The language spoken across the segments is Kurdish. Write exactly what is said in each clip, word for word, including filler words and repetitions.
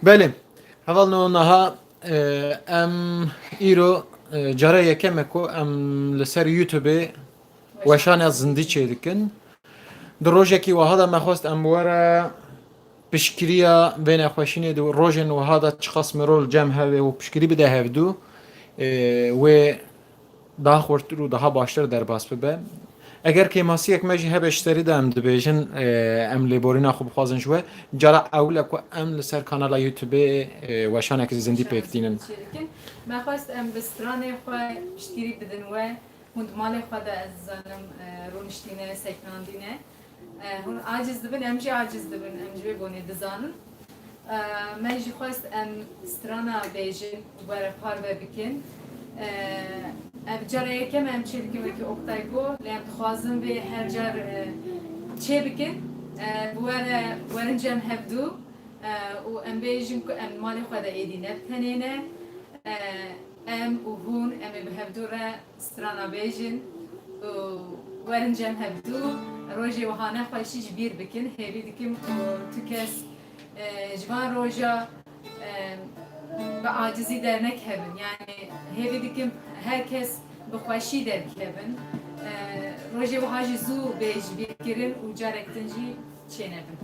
Belê. Hevalno niha, e, em îro, e, cara yekem e ku em li ser YouTubeê weşana zindî çêdikin. Di rojekî wiha de me xwest em were piştgiriya vê nexweşînê di rojên wiha de çiqas mirov li cem hev ê û piştgirî bide hevdû, e, wê daha xurttir û daha baştir derbas bibe. Eger kêmasiyek me jî hebe ji serî de em dibêjin, e, em lêborîna xwe bixwazin ji we. Cara ewil e ku em li ser kanala YouTubeê, e, weşanekî zindî pêk tînin. Me xwest em bi stranê xwe piştgirî bidin we. Hûn di malê xwe de, ez dizanim, e, rûniştîne, seknandîne. E, hûn aciz dibin, em jî aciz dibin, em ji vê bonê dizanin. E, me jî xwest em strana bêjin û were parve bikin. E, ev cara yekem em çê dikin wekî Oktay got, lê em dixwazin vê her car, e, çê bikin. E, bi were, werin cem hevdû, e, û em bêjin ku em malê xwe de êdî ne bi tenê ne. E, em û hûn, em ê bi hevdû re strana bêjin û werin cem hevdû. Rojê wiha nexweşî ji bîr bikin. Hêvî dikim ku tu kes, e, ji van roja, e, bi acizî dernekevin. Yani hêvî dikim her kes bi xweşî derkevin. E, rojê wiha jî zû bê ji bîr kirin û carek din jî çênebin.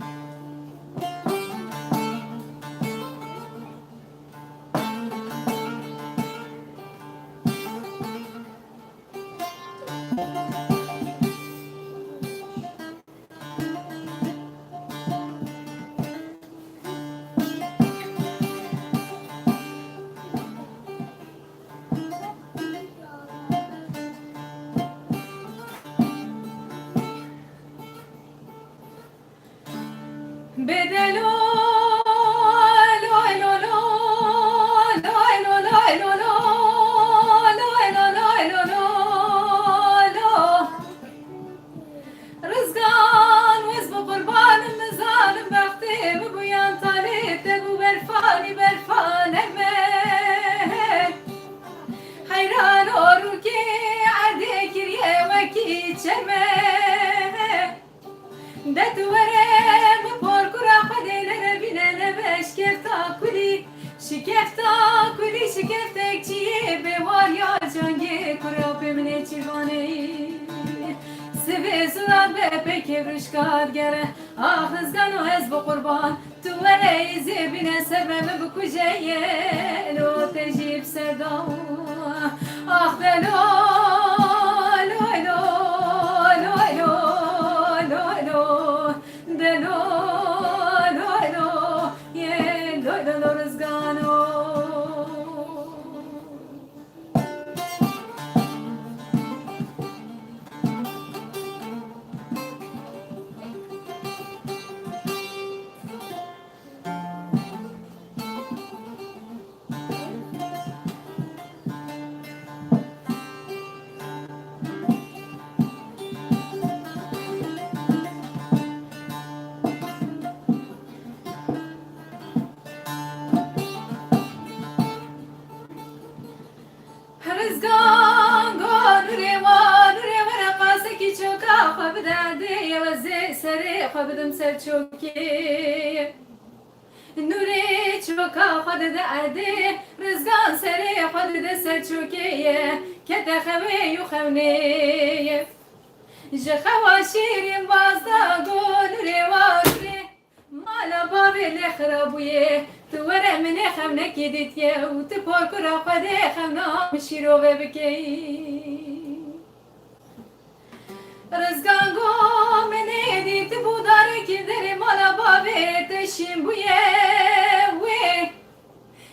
Bedelo, loy, lo, lo, loy, lo, loy, lo, lo, loy, lo, loy, lo, lo, lo. Rizgan wez bi qurbanim, nizanim bextê min bûyan talê te bû berfanî berfane me. Heyran o rûkê erdê kiriye wekî çerme. De tu were bi porkura Xwedê nere bîne nebe şikefta kulî. Şikefta kulî şikeftek çiyê bê wariya cangê kura pê min ê çirvanê. Sivê zura be pekê ruşka digere. Ax rizgano ez bi qurban. Tu were êzê bîne ser me, min bikuje yê lo te jî bi ser da. Ax delo, lo, lo, lo, lo, lo, lo, delo, lo, lo, yê, lo, lo, lo, rizgano. Rizgan go nûrê wa, nûrê we re qasekî çoka xwe bide erdê, ye we zê serê xwe bidim ser çokê. Nûrê çoka xwe dide erdê, rizgan serê xwe dide ser çokê ye, kete xewê û xewnê ye. Ji xewa şîrîn baz da go nûrê wa, nûrê mala bavê lê xira bûye, tu were min ê xewnekê dîtiye û tu porkura Xwedê xewna min şîrove bikey. Rizgan go min ê dîtibû darekî derê mala bavê te şîn bûye wê.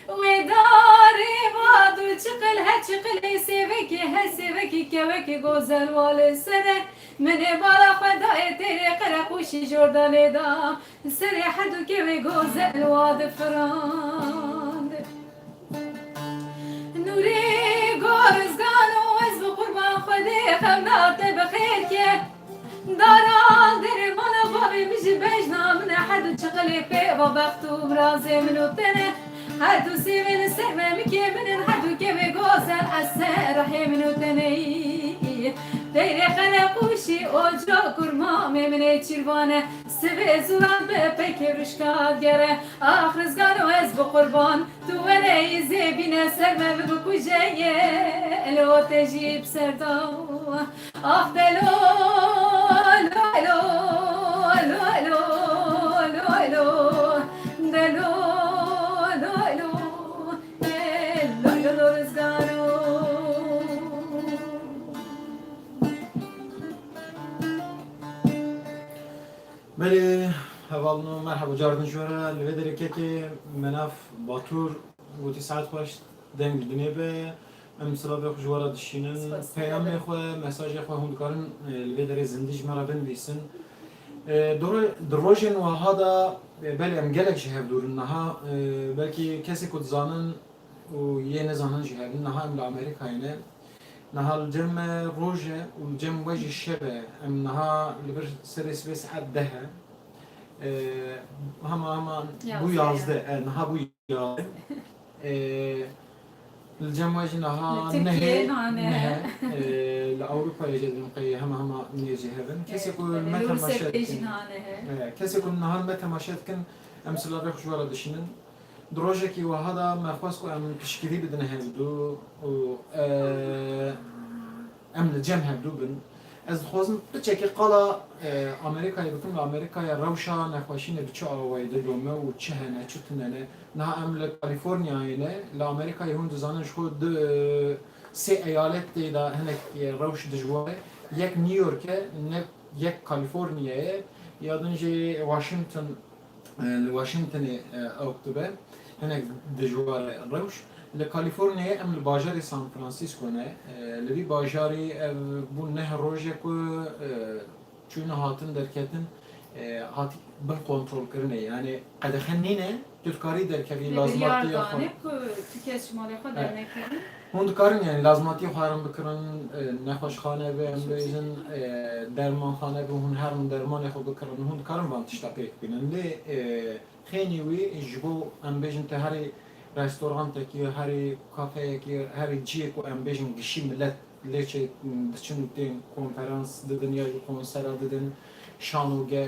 Wê darê va du çiqil, her çiqilê sêvekê, her sêvekî kewekî gozel wa li ser e. Min ê bala xwe dayê têrê qereqûşî jordanê da. Serê herdû kewê gozel wa difirand. Nûrê go rizgano ez bi qurban Xwedê xewna te bi xêr ke. Daran derê mala bavê min ji bejna min e, herdû çiqilê pê va bext û mirazê min û te ne. Herdû sêvê li ser memikê min in, herdû kewê gozel ez ser rehê min û te neyî. Deyrê Xeleqûşî oca kurma mêminê çîrvane, sivê ziran bi pekê ruşka gere. Ax rizgaro ez bi qurban, tu were îzê bîne ser me bikuje ye, elo te jî bi ser da. Ax delo, lo, lo, lo, lo, lo, lo, delo, lo, lo, lo, lo, lo, rizgaro. Belê, hevalno, merheba, cardin ji we re. Li vê derê kekê Menaf Batur gotî saet xweş, deng li dinê be. Em silavê xwe ji we re dişînin. Spas. Peyamê xwe, mesajê xwe hûn dikarin, e, li vê derê zindî ji me re binivîsin. E, di ro-, di rojên wiha de, e, belê em gelek ji hev dûr in niha, e, belkî kesê ku dizanin û yê nizanin jî hebin, niha em li Amerîkayê ne. Niha li cem me roj e û li cem we jî şev e. Em niha li vir serê sibê saet deh e. E, hema hema bû yazdeh. Yazdeh, e, niha bû yazdeh. E, li cem we jî niha nehê, niha nehê. E, li Ewropayê jî dibin qey hema hema nê jî hebin. Kesê ku me temaşe dikin, e, kesê ku niha me temaşe dikin, em silavê xwe ji we re dişînin. Di rojekî wiha de me xwest ku em piştgirî bidin hevdû û, e, em li cem hevdû bin. Ez dixwazim piçekî qala, e, Amerîkayê bikim, li Amerîkayê rewşa nexweşînê bi çi awayî de dome û çi hene, çi tune ne. Niha em li Kalîforniyayê ne, li Amerîkayê hûn dizanin ji xwe du, sê eyalet tê de hinek, e, rewş dijwar e. Yek New York e, ne, yek Kalîforniya ye, ya din jî Washington, e, li Washingtonê, e, ew dibe, hinek dijwar e rewş. Li Kalîforniyayê em li bajarê San Francisco ne. E, li vî bajarî ev bû neh roj e ku, e, çûne hatin derketin, e, hat bin kontrolkirinê. Yani qedexe nîne, tu dikarî derkevî, lazimatiya xwe. Biryar dane ku tu kes ji malê xwe dernekevî. Hûn dikarin, yani, lazimatiya xwe herin bikirin, e, nexweşxane be, em bêjin, e, dermanxane be, hûn herin dermanê xwe bikirin, hûn dikarin van tişta pêk bînin. Lê, e, xênî wî ji bo, em bêjin, te herî restorantekî, herî kafeyekî, herî ciyê ku, em bêjin, gişî milet lê çê diçin û tên konferans didin ya jî konsera didin, şanogeh,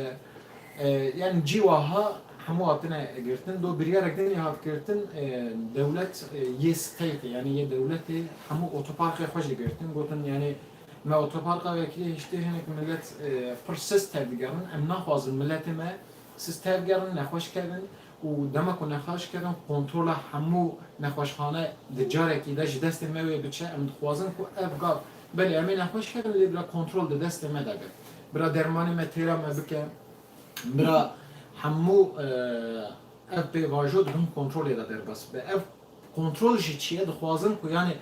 e, yani cî wiha hemû hatine girtin. Do biryarek din hat girtin, e, dewlet, e, yê state, yani yê dewletê hemû otoparkê xwe jî girtin. Gotin, yani me otoparka vekirî hiştê hinek milet, e, pir sist tevdigerin. Em naxwazin miletê me sist tevgerin, nexweş kevin û dema ku nexweş kevin, kontrola hemû nexweşxane di carekî de ji destê me wê biçe. Em dixwazin ku ev gav, belê em ê nexweş kevin, lê bira kontrol di destê me de be. Bira dermanê me têra me bike. Bira hemû, e, ev pêvajo di bin kontrolê de derbas be. Ev kontrol jî çi ye? Dixwazin ku, yani,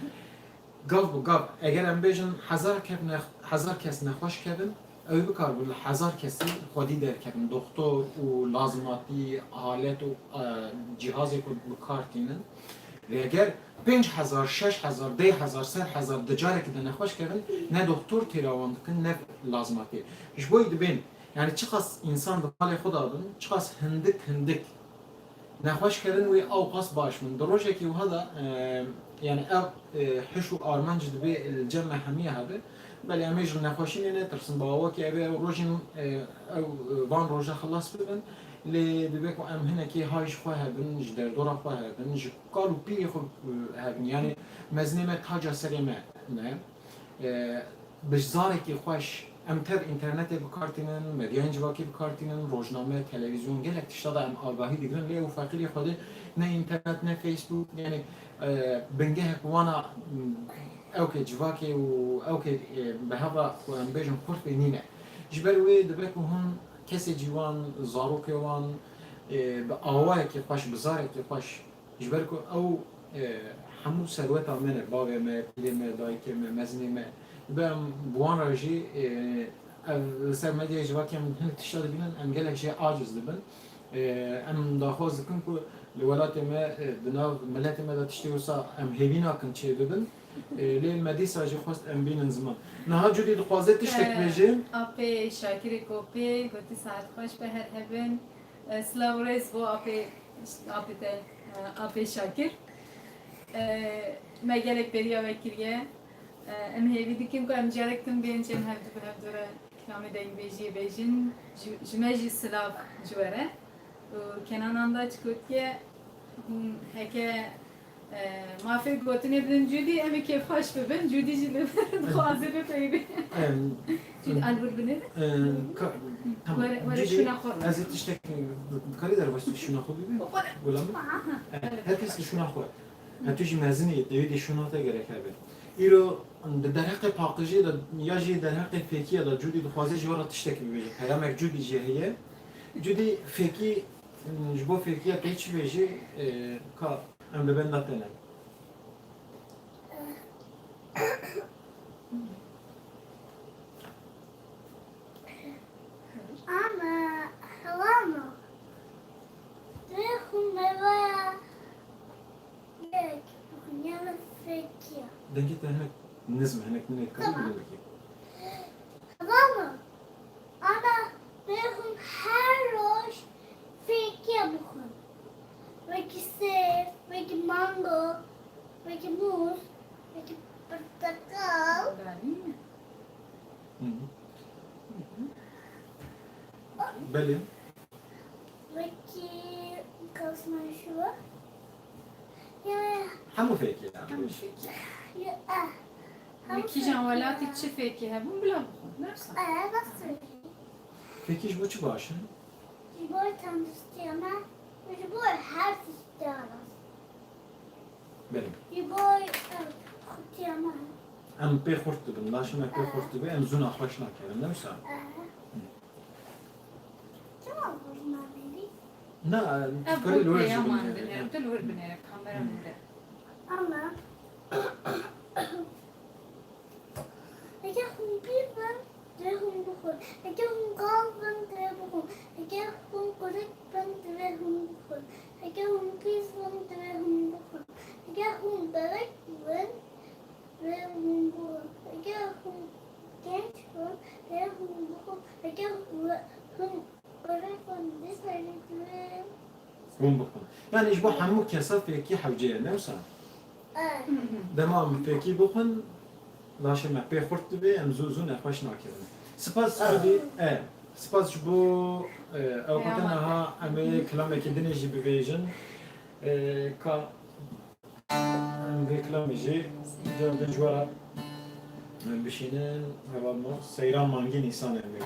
gav bi gav, eger em bêjin hezar kev nex-, hezar kes nexweş kevin, ew ê bikaribin li hezar kesî xwedî derkevin, doxtor û lazimatî alet û, e, cîhazê ku bi kar tînin. Lê eger pênc hezar, şeş hezar, deh hezar, sed hezar di carekî de nexweş kevin, ne doxtor têra wan dikin, ne lazimatî. Ji bo yî dibên, yani çiqas însan di malê xwe de bin, çiqas hindik hindik nexweş kevin wê ew qas baş bin. Di rojekî wiha de, e, yani ev, e, hiş û armanc dibe li cem me hemiya hebe. Belê em ê ji nexweşînê netirsin, bi awakî ev ê ew rojên, e, ew, e, van roja xilas bibin. Lê dibe ku em hinekî hay ji xwe hebin, ji derdora xwe hebin, ji kal û pîlê xwe, e, hebin. Yani mezinê me taca serê me ne. E, bi zarekî xweş em tev înternetê bi kar tînin, medyayên civakî bi kar tînin, rojname, televîzyon, gelek tişta de em agahî digirin, lê ew feqîrê Xwedê ne înternet, ne Facebook, yani, e, bingehek wana, m, ewkê civakê û ewkê, e, bi hev re ku em bêjin xurt bê nîne. Ji ber wê dibe ku hûn kesê cîwan, zarokê wan, e, bi awayekî xweş, bi zarekî xweş Ji ber ku ew, e, hemû serweta me ne, bavê me, pîlê me, dayikê me, mezinê me, dibe em bi wan re jî, e, ev li ser medyayê civakê em hin tişta dibînin, em gelek jê aciz dibin. E, em daxwaz dikin ku li welatê me, e, di nav miletê me de tiştê wisa em hêvî nakin çêbibin. E, lê me dîsa jî xwest em bînin ziman. Niha Cudî dixwaze tiştek bêje. Apê Şakirê Kopê gotî saet xweş be her hebin. E, silav û rêz bo apê, apê te, e, apê Şakir. E, me gelek beriya we kiriye. Em hêvî dikin ku em carek din bên çên hevdu bi hevdu re kilamê dengbêjiyê bêjin. Ji, ji me jî silav ji we re. Û Kenan Andaç gotiye, hûn heke, e, mafê gotinê bidin Cûdî, em ê kêfxweş bibin. Cûdî jî li vir dixwaze bipeyive. Em, Cûdî, em, alwir binêre. E, ka-, tamam. Were, were Cûdî, şûna xwe. Ez ê tiştek, dikarî derbasî şûna xwe bibî? Xwe. Gulam? Aha. E, her kes li şûna xwe. He, tu jî mezin î, dewê dê şûna te gerek hebe. Îro di derheqê paqijê de ya jî derheqê fêkiyê de Cûdî dixwaze ji we re tiştekî bibêje. Peyamek Cûdî jê heye. Cûdî fêkî, ji bo fêkiya te çi bêjî, e, ka em li benda te ne. Ana, helama. Dê xwe meywe yek, xwe neywe fêkiya. Dengê te hinek nizm e, hinek nizm e, Tamam. Helama. Ana, dê xwe her roj fêkiya bixwin. Wekî sêv, wekî mango, wekî mûz, wekî portekal. Hı hı. Belê. Wekî kasnaşuwa. Ya, Hemû fêkî yani. Hemû fêkî. Ya, eh. Hemû Wekî jan fêkî welatî ya. Çi fêkî hebûn bila bixwin. Ne wisa? Eh, bas fêkî. Fêkî ji bo çi baş in? Ji bo tenduristiya me, ji bo her tiştiya rast. Belê. Ji bo, eh, xurtiya me. Em pê xurt dibin, laşê me pê xurt dibe, em zû nexweş nakirin, ne wisa? Eh. Hı. Çima zû nabînî? Na, Ev tu karî li wir jî peyama binêre, din, yani. Tu li wir binêre, kamera Hı. min de. Ama Heger hûn pîr bin, divê hûn bixwin. Heger hûn qal bin, divê bixwin. Heger hûn qurik bin, divê hûn bixwin. Heger hûn pîs bin, divê hûn bixwin. Heger hûn bebek bin, divê hûn bixwin. Heger hûn genç bin, divê hûn bixwin. Heger hûn qurik bin, dîsa jî divê Hûn bixwin. Yani ji bo hemû kesa fêkî hewce ye, ne wisa? Eh. Dema em fêkî bixwin, laşê me pê xurt dibe, em zû zû nexweş nakirin. Spas Cûdî, e, spas ji bo, e, ew gotin niha em ê kilamekî dinê jî bibêjin. E, ka Em vê kilamê jî cem bin ji we re bişînin, heval me Seyran Mangî Nîsan em ê.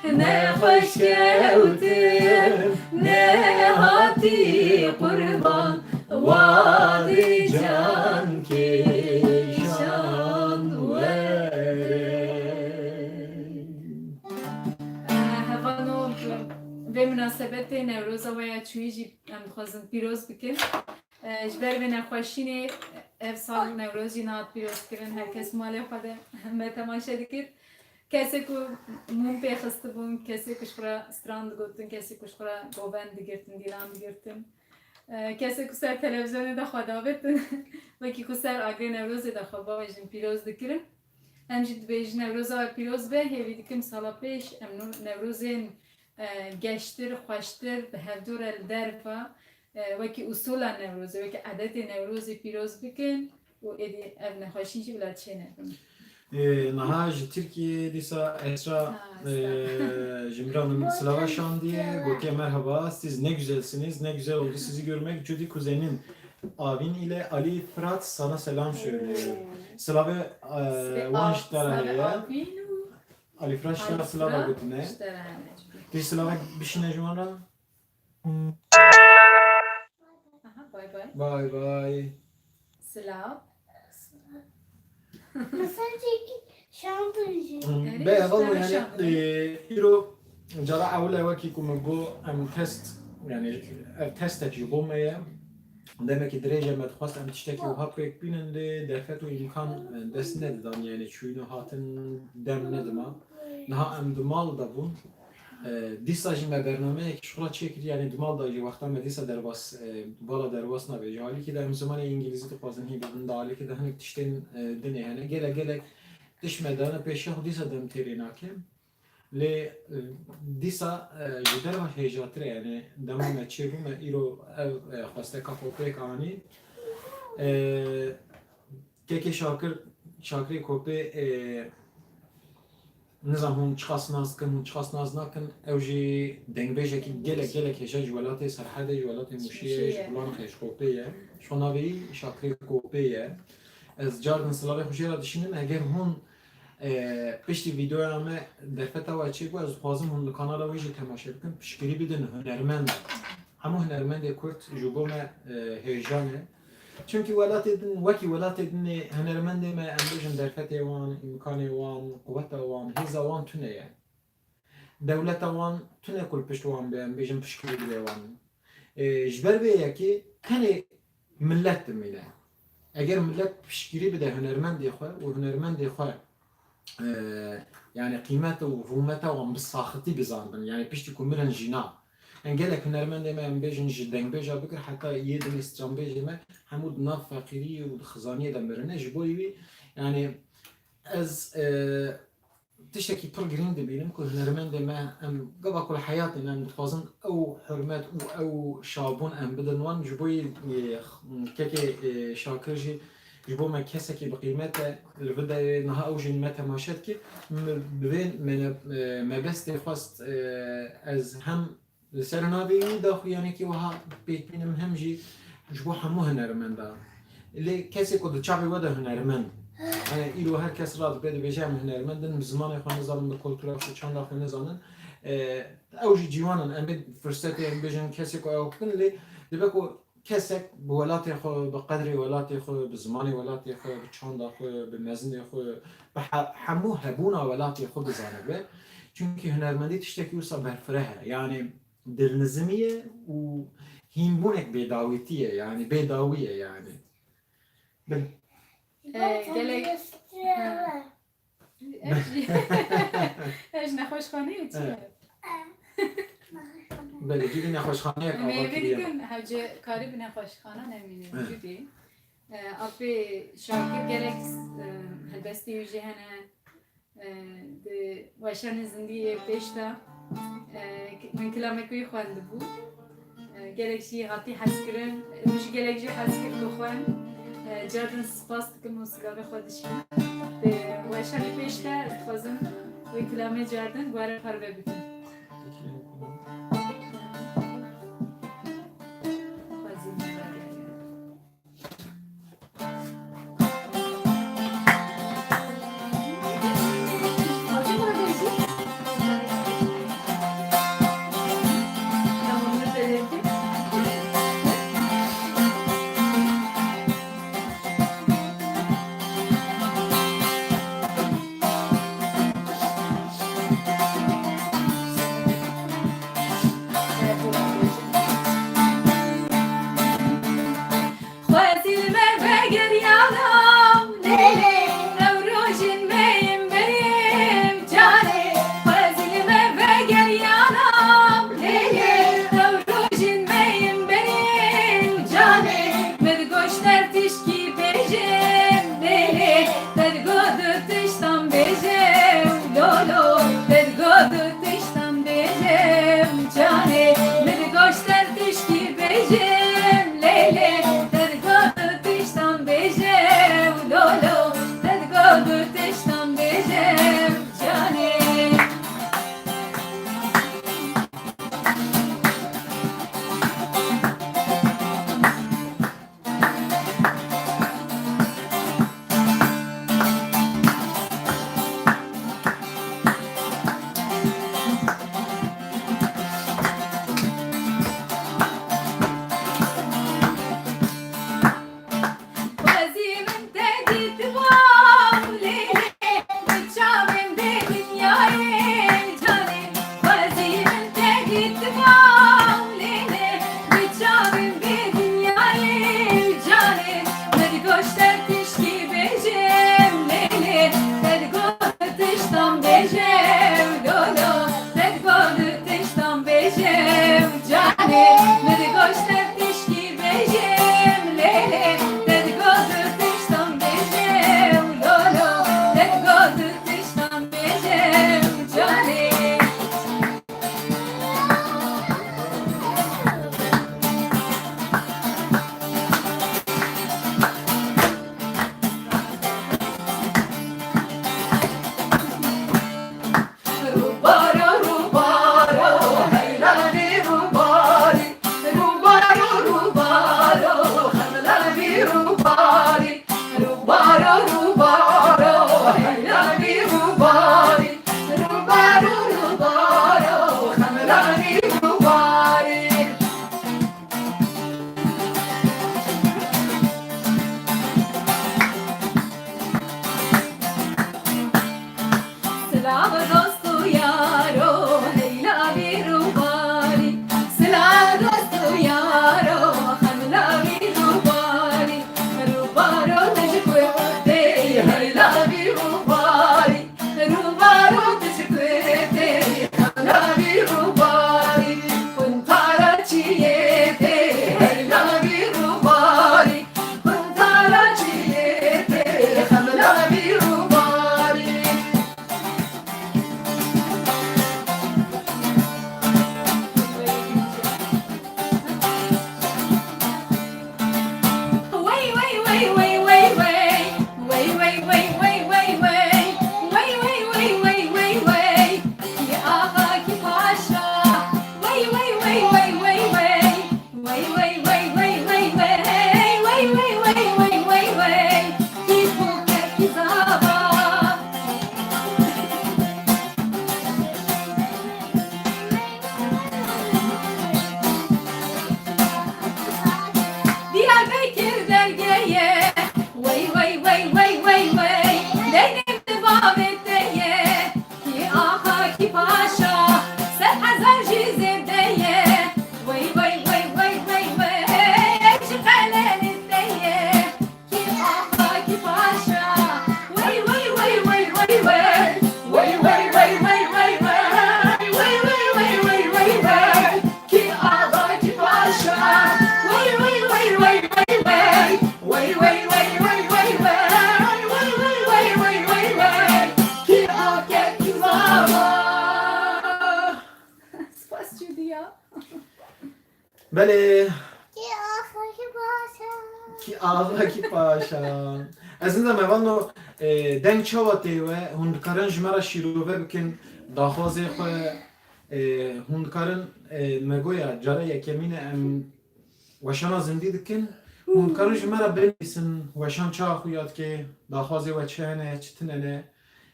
Nexweş kewtim, nehatî qurban, wadî can kêşan were. Hevano, vê minasebetê Newroza we ya çûyî jî em dixwazin pîroz bikin. Ji ber vê nexweşînê ev sal Newroz jî nehat pîrozkirin. Her kes malê xwe de me temaşe dikir. Kesê ku mûm pê xistibûn, kesê ku ji xwe re stran digotin, kesê ku ji xwe re govend digirtin, dîlan digirtin, e, kesê ku ser televîzyonê de xwe davêtin, wekî ku ser agirê Newrozê de xwe bavêjin, pîroz dikirin. Em jî dibêjin Newroza we pîroz be, hêvî dikim sala pêş em nû Newrozên, e, geştir, xweştir bi hevdû re li derve, e, wekî usûla Newrozê, wekî edetê Newrozê pîroz bikin û êdî ev nexweşî jî bila çê nebin. Ee, niha ji Tirkiyeyê dîsa Esra, Ha, Esra. ee, ji min re min silava şandiye, gotiye, "Merhaba, siz ne güzelsiniz, ne güzel oldu sizi görmek. Judy kuzenin Avin ile Ali Fırat sana selam söylüyor." Silavê, ee, wan ji te re heye. Avin û Ali Fırat ji te re silava gotine. Ji te re hene, Judy. Pê silava bişîne ji wan re. Aha, bay bay. Bay bay. Silav. Mesajê şandin jî. Hmm, Erê, be, işte heval yani, şandin. E, îro cara ewil e wekî ku min got, em test, yani ev testek ji bo me ye. Demekî dirêj e me dixwest em tiştekî wiha pêk bînin lê derfet û îmkan, e, dest nedidan, yani çûyîn û hatin dem nedima. Niha em di mal de bûn. E, dîsa jî me bernameyek ji xwe re çêkirî, yanî di mal de jî wexta me dîsa derbas, e, bala derbas nabê. Ji alîkî de em zimanê îngilîzî dixwazin hîn bibin, di alîkî de hinek tiştên, e, dinê hene. Gelek gelek tişt me dane pêşiya xwe dîsa dem têrê nakim. Lê, e, dîsa, e, ji derve hêjatir e, yanî dema me çêbû me îro ev, e, xwesteka xwe pêk anî. E, Kekê Şakir, Şakirê Kopê, e, nizam hûn çiqas nas dikin, hûn çiqas nas nakin, ew jî dengbêjekî gelek, gelek hêja ji welatê Serhedê, ji welatê Mûşiyê, Mûşiyê ji ye. Bulankê, ji Kopê ye. Ji xwe navê wî Şakirê Kopê ye. Ez cardin silavê xwe jê re dişînim, eger hûn, e, piştî vîdeoya me derfeta we çêbû, ez dixwazim hûn li kanala wê jî temaşe bikin, piştgirî bidin hunermend. Hemû hunermendê Kurd ji bo me, e, hêja ne. Çimkî welatê din, wekî welatê din ê hunermendê me, em bêjin derfetê wan, îmkanê wan, quweta wan, hêza wan tune ye. Dewleta wan tune ku li pişt wan be, em bêjin piştgirî bide wan. Ê, ji ber vê yekê tenê millet dimîne. Eger millet piştgirî bide hunermendê xwe û hunermendê xwe, e, yani qîmet û rûmeta wan bi saxitî bizanibin, yani piştî ku mirin jîna. Em gelek hunermendê me, em bêjin ji dengbêja bigir heta yê dinê stranbêjê me, hemû di nav feqîrî û di xizaniyê de mirine. Ji bo wî, yani ez, e, tiştekî pir girîng dibînim ku hunermendê me, em gava ku li heyatê ne, em dixwazin ew hurmet û ew şabûn em bidin wan. Ji bo yê, e, kekê, e, Şakir jî ji bo me kesekî bi qîmet e. Li vê derê niha ew jî me temaşe dike. Min bi vê me-, e, mebestê xwest, e, ez hem li ser navê wî daxuyanekî wiha pêk bînim, hem jî ji bo hemû hunermenda. Lê kesê ku di çavê we de hunermend, e, îro her kes radibê dibêje, "Em hunermend in, bi zimanê xwe nizanin, bi kultura xwe, çanda xwe nizanin." E, ew jî ciwan in, em ê firsetê em bêjin kesê ku ew bikin, lê dibe ku kesek bi welatê xwe, bi qedrê welatê xwe, bi zimanê welatê xwe, bi çanda xwe, bi mezinê xwe, bi he-, hemû hebûna welatê xwe bizanibe. Çimkî hunermendî tiştekî wisa berfireh e. Yani dilnizimî ye û hînbûnek bêdawîtî ye, yani bêdawî ye yani. Bin. E, gelek, ha. Ev jî, ev ji nexweşxaneyê çi ye? Belê, cîdî nexweşxaneyek ava kiriye. Em ê vê dikin, hewce karî bi nexweşxana nemîne, cîdî. E, apê Şakir gelek, e, helbestê wî jî hene. E, di weşanê zindî yê pêş de, e, min kilamek wî xwendibû. E, gelek jî hatî hezkirin. Min jî gelek jî hez kir ku xwend. E, cardin spas dikim û silavê xwe dişînim. Di weşanê pêş de ez dixwazim wê kilamê cardin were parve bikim. Wey wey wey wey. Wey wey wey wey wey wey. Wey wey wey wey wey wey. Kî axa kî paşa. Wey wey wey wey wey wey. Wey wey wey wey wey wey. Wey wey wey wey wey wey. Kî koke kî zava. Diyarbekir dergeye. Wey wey wey wey wey wey. Deynê di bavê te ye. Kî axa kî paşa. Sed hezar jî zêde ye. Wey wey wey wey wey wey. Ev ji qelenê te ye. Kî axa kî paşa. Wey wey wey wey wey wey. Wey wey wey wey wey wey. Wey wey wey wey wey wey. Kî axa kî paşa. Wey wey wey wey wey wey. Wey wey wey wey wey wey. Wey wey wey wey wey wey. Kî axa kî paşa. Spas Cudî ya. Belê. Kî axa kî paşa. Kî axa kî paşa. Ez nizam, Evan, no, e, deng çawa tê we? Hûn dikarin ji me re şîrove bikin, daxwazê xwe, e, hûn dikarin, e, me goya cara yekemîn e em weşana zindî dikin. Hûn dikarin ji me re binivîsin, weşan çawa xuya dike, daxwazê we çi hene, çi tune ne.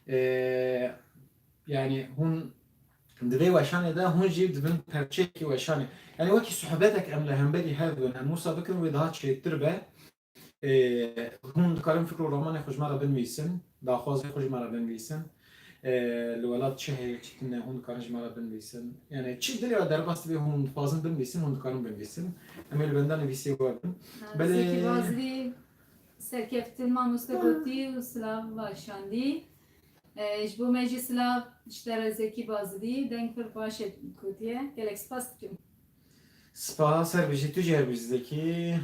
E, yanî hûn Di vê weşanê de hûn jî dibin perçeyekî weşanê. Yanî wekî sohbetek em li hemberî hev bin, em wisa bikin wê daha çêtir be. Ê, hûn dikarin fikr û ramanê xwe ji me re binivîsin, daxwazê xwe ji me re binivîsin. Ê, li welat çi heye, çi tune, hûn dikarin ji me re binivîsin. Yanî çi dilê we derbas dibe hûn dixwazin binivîsin, hûn dikarin binivîsin. Em ê li benda nivîsê we bin. Ha, Belê. Zekî Bazirî, serkeftin mamoste gotî û silav va şandî. E, ji bo me jî silav ji te re Zekî Bazidî, deng pir baş e gotiye. Gelek spas dikim. Spas, her bijî tu jî her bijî Zekî.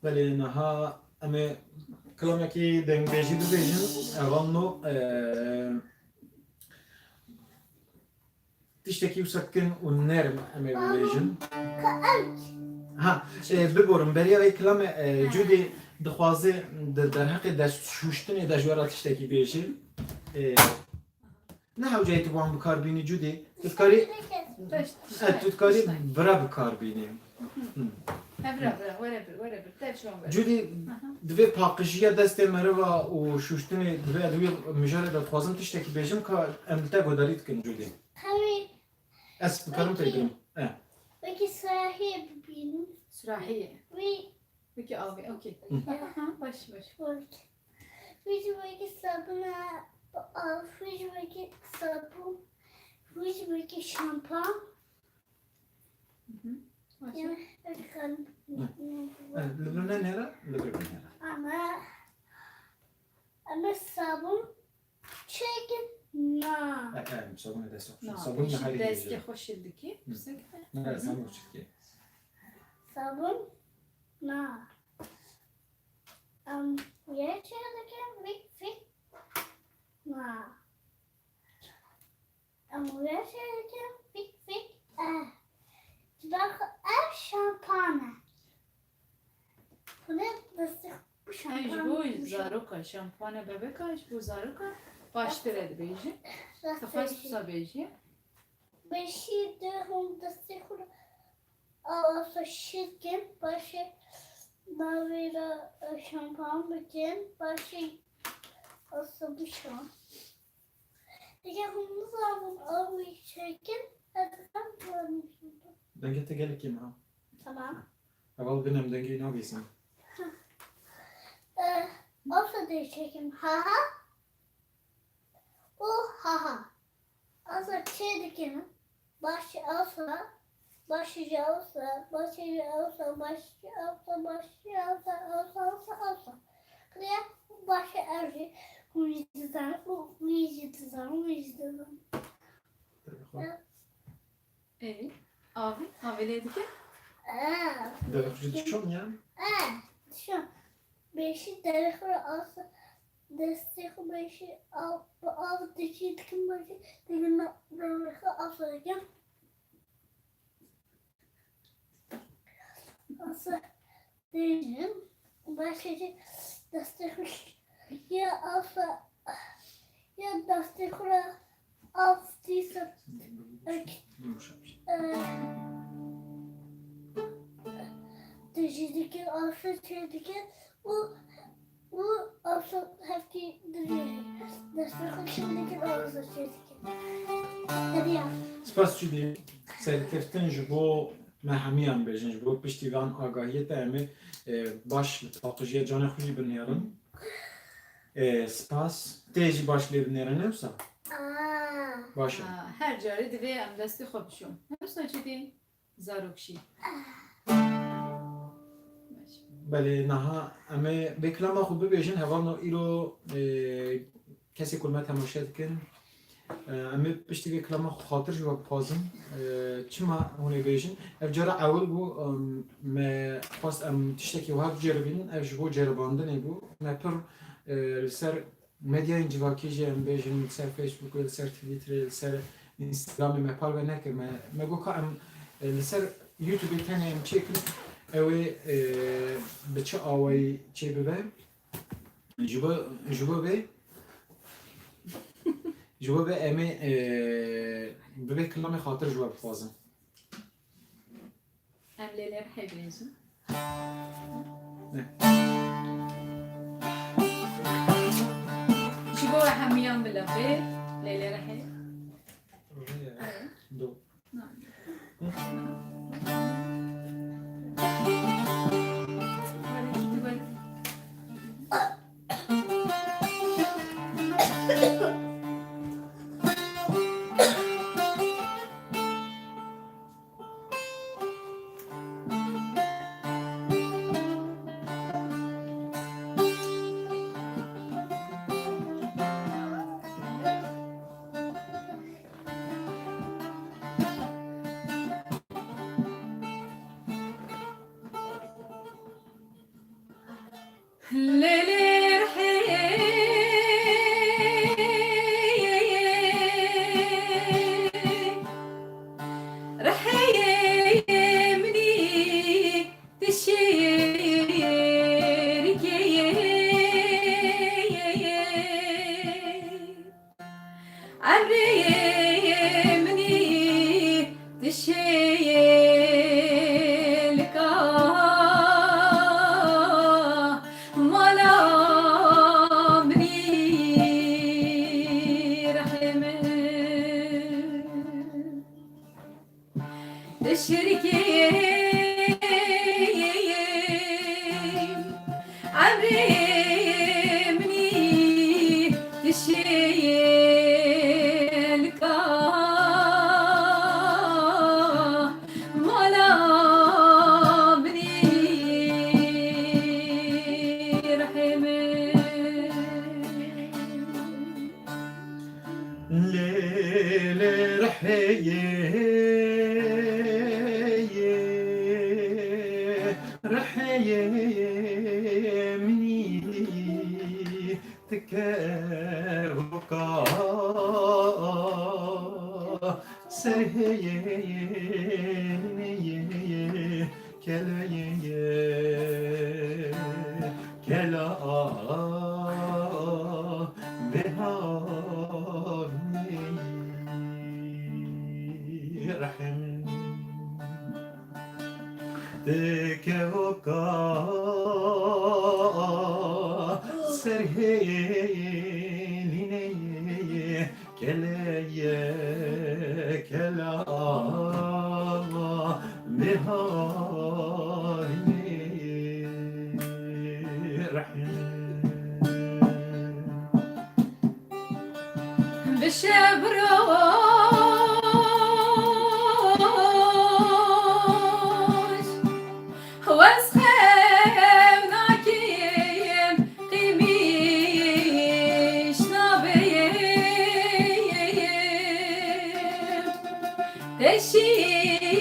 Belê niha em ê kilamekî dengbêjî bibêjin. Evan no, e, tiştekî wisa kin û nerm em ê bibêjin. Ha, e, biborim, beriya vê kilamê, e, Cudî dixwaze di derheqê destşûştinê de ji we re tiştekî bêje. E, ne hewceyê tu wan bi kar bînî, Cudî? Tu dikarî, e, tu dikarî vira bi kar bînî. Hı. He, vira, vira, were bir, were bir. Dev şon were. Cudî, Aha. Divê paqijiya destê meriva û şûştinê, divê ez wî mijarê de dixwazim tiştekî bêjim ka em li te guhdarî dikin, Cudî. Hewî Ez dikarim pey bikim. E. Wekî sirahiyê bibînim. Sirahiyê. Wî Wekî avê, okey. Hı. Aha, baş, baş. Wek-, wî jî wekî sabûn e, bi av, wî jî wekî sabûn, wî jî wekî şampan. Hı hı. Baş. Yani, wekî kan- Hı. E, li vir nenêre, li vir binêre. Ama, ama sabûn Çêkin na. E, e, sabûnê dest xweş. Na, Sabûn pêşî nihayî destê dibêje. Xwe şil dikî, Hı. pirsek. Ne, Hı hı. Sabûn çi dikî? Sabûn na. Em yê çê dikin, vik, vik, na. Em wê çê dikin, vik, vik, eh. Ji ber xwe ev şampan e. Hûn ê destê xwe Ev ji şampan bo bikişin. Zaroka, şampanya bebeka ji bo zaroka baştir e dibêjin. Rast Qefes dibêjin. Wisa bêjî. Beşî de hûn destê xwe re asa şil kin, paşê navê re, e, şampan bikin, paşê asa bişon. Eger hûn nizanin ew wî çêkin, ez dixwazim bizanim. Dengê te gelek kêm e. Tamam. Heval binem dengê nabîsim. Eh, asa dê çêkim. Ha ha. Û ha ha. Asa çê dikim. Baş asa. Başê ji ewsa, başê ji ewsa, başê ji ewsa, başê ji ewsa, ewsa, ewsa, ewsa. Qiriya başê ev jî, hûn jî dizanin, û wî jî dizanin, wî jî dizanin. Ê, avê, avê lê dike? Ê, Devê xwe jî dişon ya? Ê, dişon. Beşî devê xwe re asa, destê xwe beşî av, bi av dikî dikim beşî, digina devê xwe asa dikim. Asa dêjim, Başê destê xwe ya afa ya destê xwe re af dîsa ek tu jî dikir afa çê dikir û û afa hevkî diriyê destê xwe çê dikir afa çê dikir. Deriya. Spas Cudî. Serkeftin ji bo me hemiyan bêjin, ji bo piştî van agahiyê te em ê, e, baş li paqijiya canê xwe jî binêrin. E, spas. Tê jî baş lê binêrin, ne wisa? Aa. Baş e. Ha, her carê divê em destê xwe bişon. Ne wisa Cudî? Zarok jî. Baş. Belê, niha em ê vê kilama xwe bibêjin, hevalno îro, e, kesê ku li me temaşe dikin, e, em ê piştî vê kilama xwe xatir ji we bixwazin. E, çima hûn ê bêjin? Ev cara ewil bû, em, me xwest em tiştekî wiha biceribînin, ev ji bo ceribandinê bû. Me pir, e, li ser medyayên civakî jî em bêjin, li ser Facebookê, li ser Twitterê, li ser Instagramê me parve nekir. Me, me got ka em, e, li ser YouTubeê tenê em çêkin, ew ê, e, bi çi awayî çêbibe? Ji bo, ji bo vê, ji bo vê em ê, e, bi vê kilamê xatir ji we bixwazin. Em lê lê rihê bêjin. Ne. Ji bo hemiyan bila bê, lê lê rihê. Rihê. Do. Na. Lê lê rihê, rihê minî dişê rikê. Emrê minî dişê lika mala minî rihê min. Dişirkê emrê minî dişê lika mala minî rihê min. Lê lê rihê, rihê minî dike hoka serhê kelê kela. Bihavî rehim dike hoka ser hêlînê. Keleye kela biharî rehim. Bi şev roj wez xew nakim. Qîmîş nabeyim, teşiya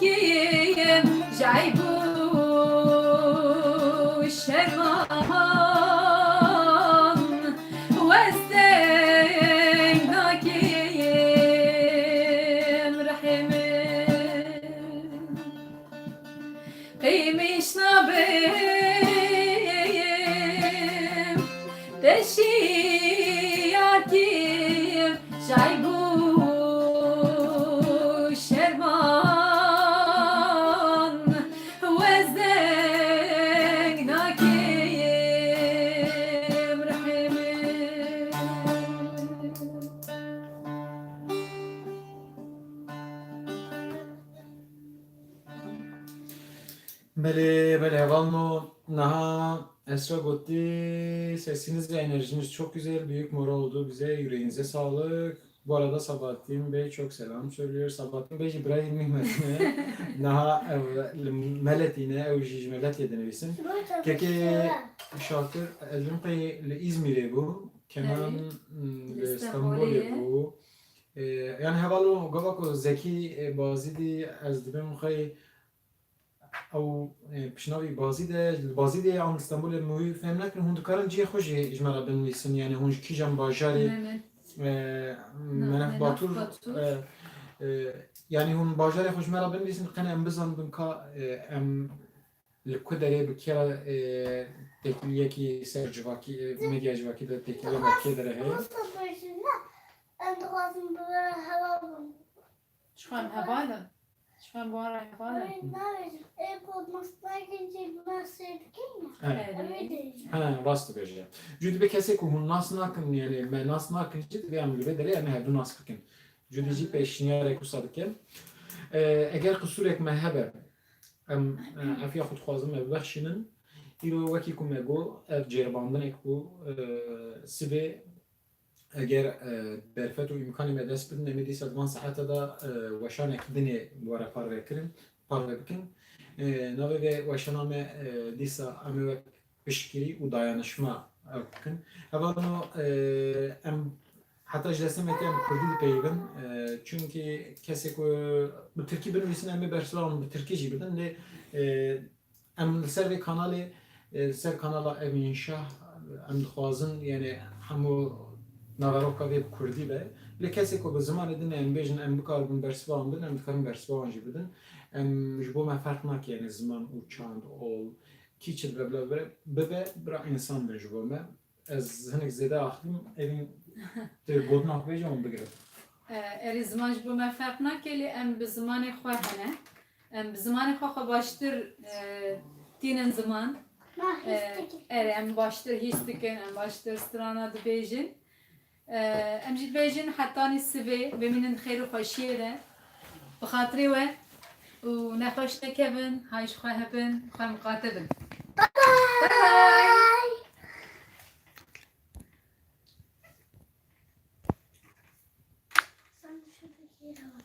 kim ji eyb û şerman, wez deng nakim rehê min. Qîmîş nabe Eşiya kim şay bû şerman, wez deng nakim rehimê. Belê, belê, hevalno. Niha Esra gotî, sesiniz ve enerjiniz çok güzel, büyük moral oldu bize, yüreğinize sağlık. Bu arada Sabahattin Bey çok selam söylüyor. Sabahattin Bey jî birayê min Mehmet e. Niha ew li Meletî ne, ew jî ji Meletê dinivîsin. Kekê Şakir, ez jim qey li Îzmîrê bû, Kenan, Erê. Hmm, Li li Stenbolê Stenbolê ye. Bû. Ee, yani heval o gava ku Zekî, e, Bazîdî ez dibêm xey ew, e, pişnavî Bazîd e, li Bazîdê an Stenbolê min wî fêm nekirin, hûn dikarin cihê xwe jî ji me re binivîsin, yani hûn ji kîjan bajarê, Mehmet. E, Menef Menef Batur, Batur. E, e, yani hûn bajarê xwe ji me re binivîsin, qene em bizanibin ka, e, em li ku derê bi kê re, e, têkiliyekî ser civakî, e, medya civakî de têkiliya me kê derê heye? Em dixwazin bi heval bin. Çixan heval in? Çixan bi wan re heval in? Ew nabêjin. Ê ku nas nakin jî bi me sê dikin ya. He. Erê. Ew ê dibêjin. He, rast dibêje. Cû dibe kesê ku hûn nas nakin, yani me nas nakin jî, divê em li vê derê em ê hevdu nas bikin. Cû dî jî pêşniyarek wisa dikim. E, eger qisûrek me hebe, em, e, efiya xwe dixwazin me bibexşînin. Îro wekî ku me got, ev cêribandinek bû, e, sibê eger, e, derfet û îmkanê me dest bidin, em ê dîsa di van saete de, e, weşanek dinê were parve kirin, parve bikin. E, navê vê weşana me, e, dîsa em ê wek piştgirî û dayanışma ew bikin. Hevalno, e, em heta ji destê me tê em kurdî dipeyivin, e, çunkî kesê ku bi tirkî binivîsin em ê bersiva wan bi tirkî jî bidin, lê, e, em li ser vê kanalê, e, li ser kanala Evîn Şah, em dixwazin, yani hemû naveroka vê bi kurdî be. Lê kesê ku bi zimanê din em bêjin, em bikaribin bersiva wan bidin, em dikarin bersiva wan jî bidin. Em ji bo me ferq nake, yani ziman û çand, ol, kî çi dibe bila bibe, bibe, bira însan bin ji bo me. Ez hinek zêde axivîm, Evîn tu gotina xwe bêje hûn bigirin. E, erê ziman ji bo me ferq nake, lê em bi zimanê xwe hene. Em bi zimanê xwe xwe baştir, e, tînin ziman. Ma hîs E, dikin. Erê, em baştir hîs dikin, em baştir strana dibêjin. E, em jî dibêjin hetanî sibê bimînin xêr û xweşiyê de. Bi xatirê we û nexweş nekevin, hay ji xwe hebin, xwe miqate bin. Bye bye. Bye bye. Sen şuradaki yere bak.